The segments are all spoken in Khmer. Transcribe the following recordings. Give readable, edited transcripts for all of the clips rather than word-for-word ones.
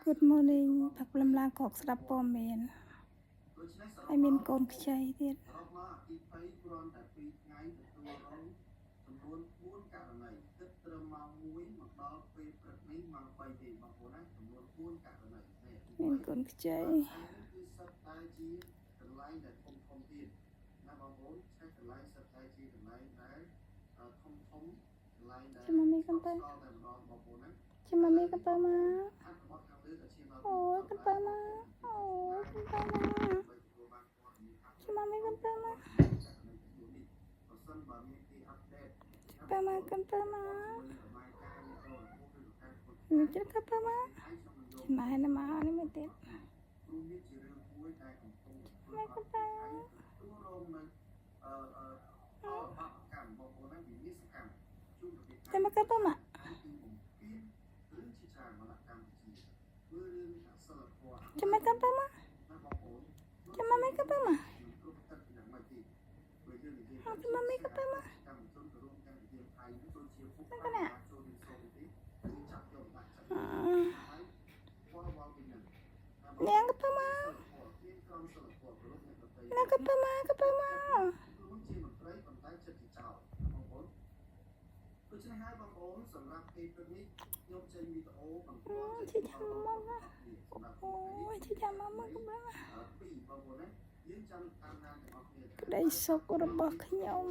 Good morning ផឹកព្រលឹមឡើងក្រោកស្ដាប់ព័ត៌មានហើយមានកូនខ្ចីទៀត សរុបមកអគ្គិភ័យគ្រាន់តែ2ថ្ងៃទទួលរងចំនួន4ករណីគិតត្រឹមម៉ោង1មកដល់ពេលព្រឹកនេះម៉ោង3ទេបងប្អូនណាចំនួន4ករណីនេះអគ្គិ មា ភ័ នកូនខ្ចី នេះគឺសុទ្ធតែជាកន្លែងដែលធំធំទៀតណាបងប្អូនឆេះកន្លែងសុទ្ធតែជាកន្លែងដែលធំធំកន្លែងដែល ចាំមកមីកូនទៅ ស្កល់តែម្ដងបងប្អូនណា ចាំមកមីកូនទៅមក អត្ថបទខាងលើក៏ឈានដល់ អូយកូនទៅមកអូយកូនទៅមក ទទួលបានព័ត៌មាន ចាំមកមីកូនទៅមក ប្រសិនបើមានគេ update ទៅមកកូនទៅមក របាយការណ៍នៃតរពោះឬការធ្វើ ខ្ញុំចិត្តទៅមកចាំមកហើយមកនេះមួយទៀត ព្រោះនេះជារឿងមួយដែលកំពុងធ្វើ មកកូនទៅ ទទួលរងនៅអឺអឺផលបាបកម្មបងប្អូនណាវិនាសកម្មជូនប្រទេស ចាំមកកូនទៅមក ពីបំពេញឬជាច្រើនមកដាក់កម្ពុជាធ្វើរឿងអសិលធម៌ ចាំមកកូនទៅមក ណាបងប្អូន ចាំមកមីកូនទៅមក មិនគ្រប់ទឹកយ៉ាងម៉េចទេព្រោះយើងនិយាយ ចាំមកមីកូនទៅមក កម្មជនទៅរួមទាំងវិធានថៃដូចជាពុក មកកូនណា ចូលរៀនសូត្រទេគឺចាប់យកដាក់ចាប់ អឺ ហើយវល់វល់ពីនឹង នាងកូនទៅមក មានក្រុមសិលធម៌គោរពអ្នកដទៃ នាងកូនទៅមកកូនទៅមក ខ្លួនជាមន្ត្រីប៉ុន្តែចិត្តជាចោលបងប្អូនដូច្នេះហើយបងប្អូនសម្រាប់ពេលព្រឹកនេះខ្ញុំចេញវីដេអូបន្ត ឈឺចាំមកណា សម្រាប់ អូយឈឺចាំមកមកកុំឡើង ពីរបងប្អូនណាយើងចាំតាមដានទាំងអស់គ្នា ក្តីសុខរបស់ខ្ញុំ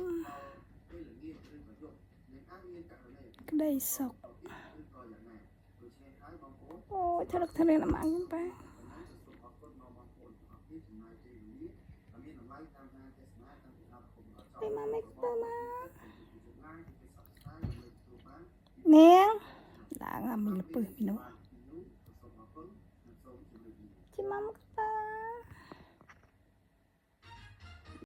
ពេលល្ងាចឬក៏យប់នឹងអាចមានករណី ក្តីសុខ ឬក៏យ៉ាងណាដូច្នេះហើយបងប្អូន អូយធ្វើធ្វើរឿងមកខ្ញុំប៉ា សូមអរគុណដល់បងប្អូនទាំងអស់គ្នាចំណាយពេលវេលាដែលមានតម្លៃតាមដានទស្សនាតាំងពីដើមរហូតដល់ចប់ ពីមកមិនទៅមក ជួយ like ជួយ Subscribe ដើម្បីទទួលបាន នាងឡើងអាមីលពឹសមីនោះ សូមអរគុណនិងសូមជម្រាបលា ជីមកមក